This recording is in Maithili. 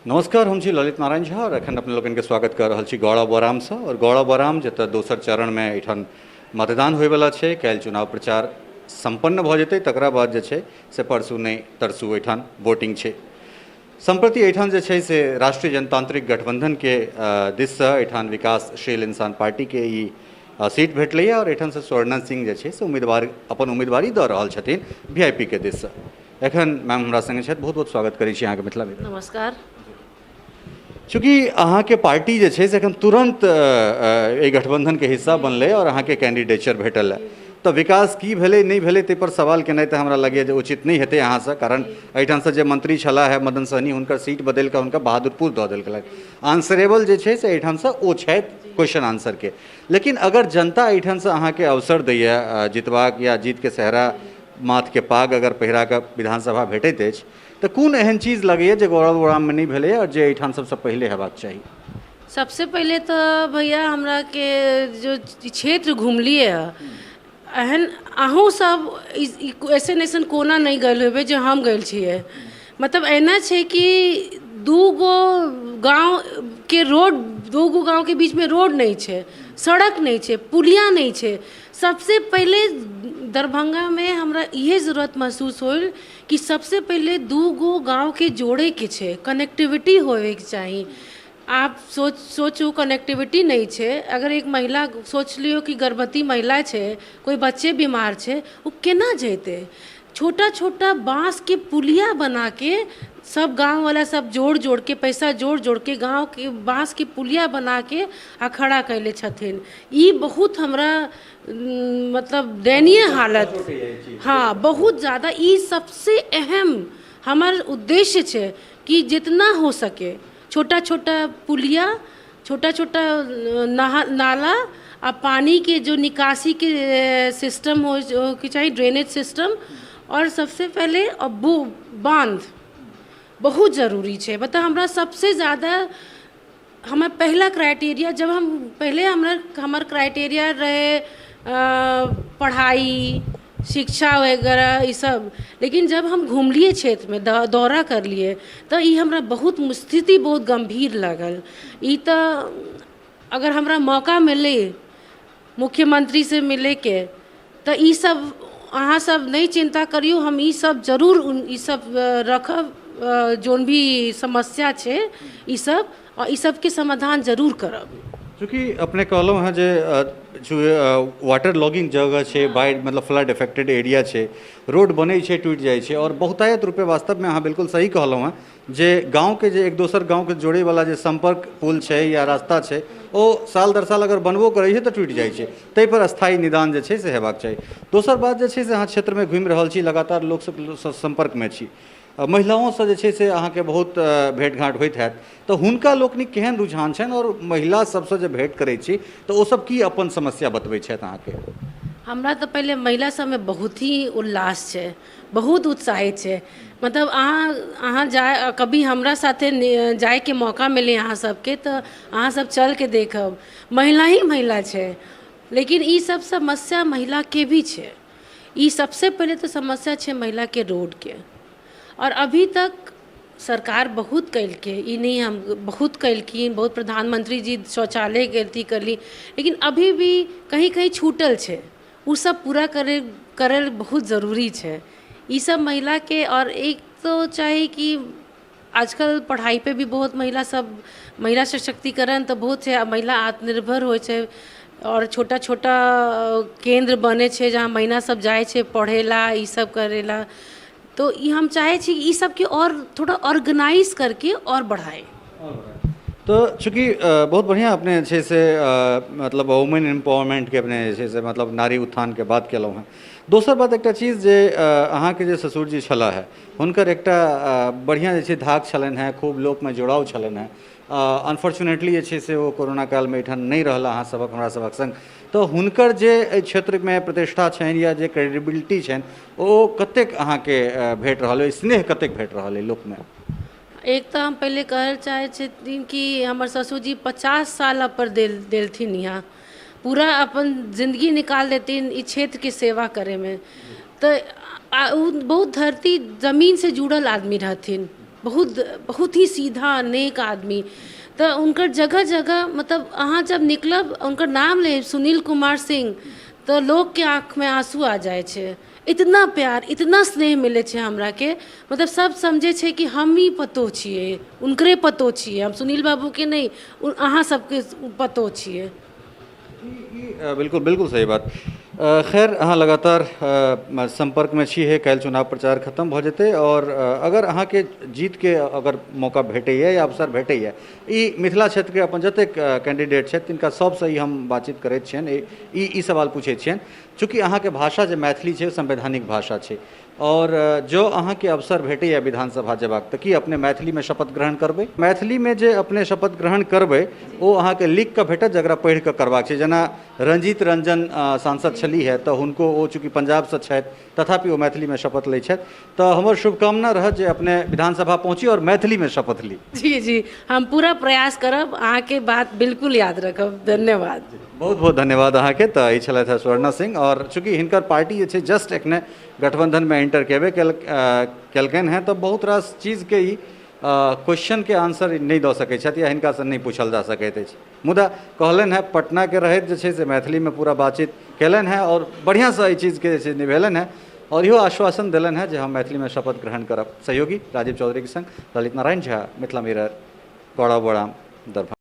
नमस्कार, हम छी ललित नारायण झा और एखन अपने लोकनिके स्वागत कऽ रहल छी गौड़ा बोरामसँ। और गौड़ा बोराम जतऽ दोसर चरणमे एहिठाम मतदान होइवला छै, काल्हि चुनाव प्रचार सम्पन्न भऽ जेतै, तकरा बाद जे छै से परसू नहि तरसू एहिठाम वोटिंग छै। सम्प्रति एहिठाम जे छै से राष्ट्रीय जनतांत्रिक गठबंधनके दिससँ एहिठाम विकासशील इंसान पार्टीके ई सीट भेटलैए और एहिठामसँ स्वर्णा सिंह जे छै से उम्मीदवार अपन उम्मीदवारी दऽ रहल छथिन वी I P के दिससँ। एखन मैम हमरा संगे छथि, बहुत बहुत स्वागत करै छी अहाँके मिथिला में। नमस्कार। चूँकि अहाँके पार्टी जे छै से एखन तुरन्त एहि गठबंधनके हिस्सा बनलै आओर अहाँके कैंडिडेचर भेटल है, तऽ विकास की भेलै नहि भेलै ताहि पर सवाल केनाइ तऽ हमरा लगैए जे उचित नहि हेतै अहाँसँ, कारण एहिठामसँ जे मंत्री छलाह है मदन सहनी, हुनकर सीट बदलि कऽ हुनका बहादुरपुर दऽ देल गेलनि। आंसरेबल जे छै से एहिठामसँ ओ छथि क्वेश्चन आंसरके, लेकिन अगर जनता एहिठामसँ अहाँके अवसर दैए जितबाक या जीतके सेहरा माथके पाग अगर पहिरा कऽ विधानसभा भेटैत अछि तऽ कोन एहन चीज लगैए जे गौरव गोराममे नहि भेलैए आओर जे एहिठाम सबसँ पहिले हेबाक चाही? सबसे पहिले तऽ भैया हमराके जो क्षेत्र घुमलियै एहन अहूँ सब अइसन अइसन कोना नहि गेल हेबै जे हम गेल छियै। मतलब एना छै कि दू गो गाँवके रोड, दू गो गाँवके बीचमे रोड नहि छै, सड़क नहि छै, पुलिया नहि छै। सबसे पहिले दरभंगामे हमरा इहे जरूरत महसूस होल कि सबसे पहिले दू गो गाँवके जोड़ैके छै, कनेक्टिविटी होबेके चाही। आप सोचू कनेक्टिविटी नहि छै, अगर एक महिला सोच लियौ कि गर्भवती महिला छै, कोइ बच्चे बीमार छै, ओ केना जेतै? छोटा छोटा बाँसके पुलिया बनाके सब गाँववला सब जोड़ जोड़के पैसा जोड़ जोड़के गाँवके बाँसके पुलिया बनाके आ खड़ा कयले छथिन। ई बहुत हमरा मतलब दयनीय हालत, हँ बहुत ज़्यादा। ई सबसे अहम हमर उद्देश्य छै कि जितना हो सके छोटा छोटा पुलिया, छोटा छोटा नहा नाला आ पानीके जो निकासीके सिस्टम होइके चाही, ड्रेनेज सिस्टम, आओर सबसँ पहिले बान्ध बहुत जरूरी छै। मतलब हमरा सबसँ ज्यादा हमर पहिला क्राइटेरिया, जब हम पहिले हमर क्राइटेरिया रहै पढ़ाइ शिक्षा वगैरह ई सब, लेकिन जब हम घुमलियै क्षेत्रमे, दौरा करलियै, तऽ ई हमरा बहुत स्थिति बहुत गम्भीर लागल। ई तऽ अगर हमरा मौका मिललै मुख्यमंत्रीसँ मिलैके तऽ ई सब अहाँ सब नहि चिन्ता करियौ, हम ई सब जरूर ई सब रखब, जोन भी समस्या छै ई सब, आओर ई सबके समाधान जरूर करब। चूँकि अपने कहलहुँ हेँ जे वाटर लॉगिंग जगह छै, बाढ़ि मतलब फ्लड एफेक्टेड एरिया छै, रोड बनै छै टूटि जाइ छै, आओर बहुतायत रूपे वास्तवमे अहाँ बिल्कुल सही कहलहुँ हेँ जे गाँवके जे एक दोसर गाँवके जोड़ैवला जे सम्पर्क पुल छै या रास्ता छै ओ साल दर साल अगर बनबो करै छै तऽ टूटि जाइ छै, ताहिपर स्थायी निदान जे छै से हेबाक चाही। दोसर बात जे छै से अहाँ क्षेत्रमे घुमि रहल छी, लगातार लोकसभसँ सम्पर्कमे छी, महिलाओँसँ जे छै से अहाँके बहुत भेँट घाँट होइत हैत, तऽ हुनका लोकनिक केहन रुझान छनि आओर महिला सभसँ जे भेँट करै छी तऽ ओसभ की अपन समस्या बतबै छथि अहाँके? हमरा तऽ पहिले महिला सभमे बहुत ही उल्लास छै, बहुत उत्साहित छै। मतलब अहाँ जा कभी हमरा साथे जाइके मौका मिलै अहाँ सबके तऽ अहाँ सब चलके देखब, महिला ही महिला छै। लेकिन ई सब समस्या महिलाके भी छै। ई सबसँ पहिले तऽ समस्या छै महिलाके रोडके, आओर अभी तक सरकार बहुत केलकै, ई नहि हम बहुत केलखिन, बहुत प्रधानमंत्री जी शौचालयके अथी करली, लेकिन अभी भी कहीं कहीं छूटल छै, ओ सब पूरा करै बहुत जरूरी छै ई सब महिलाके। आओर एक तो चाही कि आजकल पढ़ाइ पे भी बहुत महिला सब, महिला सशक्तिकरण तऽ बहुत छै, महिला आत्मनिर्भर होइ छै, आओर छोटा छोटा केन्द्र बनै छै जहाँ महिला सब जाइ छै पढ़ै ला, ई सब करै ला। तो ई हम चाहै छी ई सबके आओर थोड़ा ऑर्गेनाइज करके आओर बढ़ाए। तऽ चूँकि बहुत बढ़िआँ अपने जे छै से मतलब वुमेन एम्पावरमेन्टके अपने जे छै से मतलब नारी उत्थानके बात केलहुँ हेँ। दोसर बात एकटा चीज जे अहाँके जे ससुरजी छलाह हे हुनकर एकटा बढ़िआँ जे छै धाक छलनि हेँ, खूब लोकमे जुड़ाव छलनि हेँ। अनफॉर्चुनेटली जे छै से ओ कोरोना कालमे एहिठाम नहि रहला अहाँ सभक हमरा सभक सङ्ग, तऽ हुनकर जे एहि क्षेत्रमे प्रतिष्ठा छनि या जे क्रेडिबिलिटी छनि ओ कतेक अहाँके भेट रहल अइ, स्नेह कतेक भेट रहल अइ लोकमे? एक तऽ हम पहिले कहै लए चाहै छथिन कि हमर ससुरजी 50 साल अपन देलथिन, यहाँ पूरा अपन जिन्दगी निकाल देथिन ई क्षेत्रके सेवा करैमे। तऽ ओ बहुत धरती जमीनसँ जुड़ल आदमी रहथिन। बहुत बहुत ही सीधा नेक आदमी। तऽ हुनकर जगह जगह मतलब अहाँ जब निकलब, हुनकर नाम लेब सुनील कुमार सिंह, तऽ लोकके आँखिमे आँसू आ जाइ छै। इतना प्यार, इतना स्नेह मिलै छै हमराके, मतलब सब समझै छै कि हमही पतोह छियै, हुनकरे पतोह छियै हम, सुनील बाबूके नहि, अहाँ सबके पतोह छियै। बिल्कुल बिल्कुल सही बात। खैर, अहाँ लगातार सम्पर्कमे छी हे, काल्हि चुनाव प्रचार खतम भऽ जेतै आओर अगर अहाँके जीतके अगर मौका भेटैए या अवसर भेटैए, ई मिथिला क्षेत्रके अपन जतेक कैंडिडेट छथि तिनका सबसँ ई हम बातचीत करैत छियनि, ई ई सवाल पूछैत छियनि। चूँकि अहाँके भाषा जे मैथिली छै ओ संवैधानिक भाषा छै, आओर जँ अहाँके अवसर भेटैए विधानसभा जेबाक तऽ की अपने मैथिलीमे शपथ ग्रहण करबै? मैथिलीमे जे अपने शपथ ग्रहण करबै ओ अहाँके लिख कऽ भेटत, जकरा पढ़ि कऽ करबाक छै। जेना रंजीत रंजन सांसद छलीह हे, तऽ हुनको ओ चूँकि पंजाबसँ छथि तथापि ओ मैथिलीमे शपथ लै छथि। तऽ हमर शुभकामना रहत जे अपने विधानसभा पहुँची आओर मैथिलीमे शपथ ली। जी जी, हम पूरा प्रयास करब, अहाँके बात बिल्कुल याद रखब। धन्यवाद। बहुत बहुत धन्यवाद अहाँके। तऽ ई छलथि हेँ स्वर्णा सिंह, आओर चूँकि हिनकर पार्टी जे छै जस्ट एखने गठबन्धनमे एंटर केबे केलकनि हेँ, तऽ बहुत रास चीजके ई क्वेश्चनके आंसर नहि दऽ सकै छथि या हिनकासँ नहि पूछल जा सकैत अछि। मुदा कहलनि हेँ पटनाके रहैत जे छै से मैथिलीमे पूरा बातचीत केलनि हेँ आओर बढ़िआँसँ एहि चीजके जे छै निभेलनि हेँ, आओर इहो आश्वासन देलनि हेँ जे हम मैथिलीमे शपथ ग्रहण करब। सहयोगी राजीव चौधरीके सङ्ग ललित नारायण झा, मिथिला मिरर, कौड़ाव बड़ाम, दरभंगा।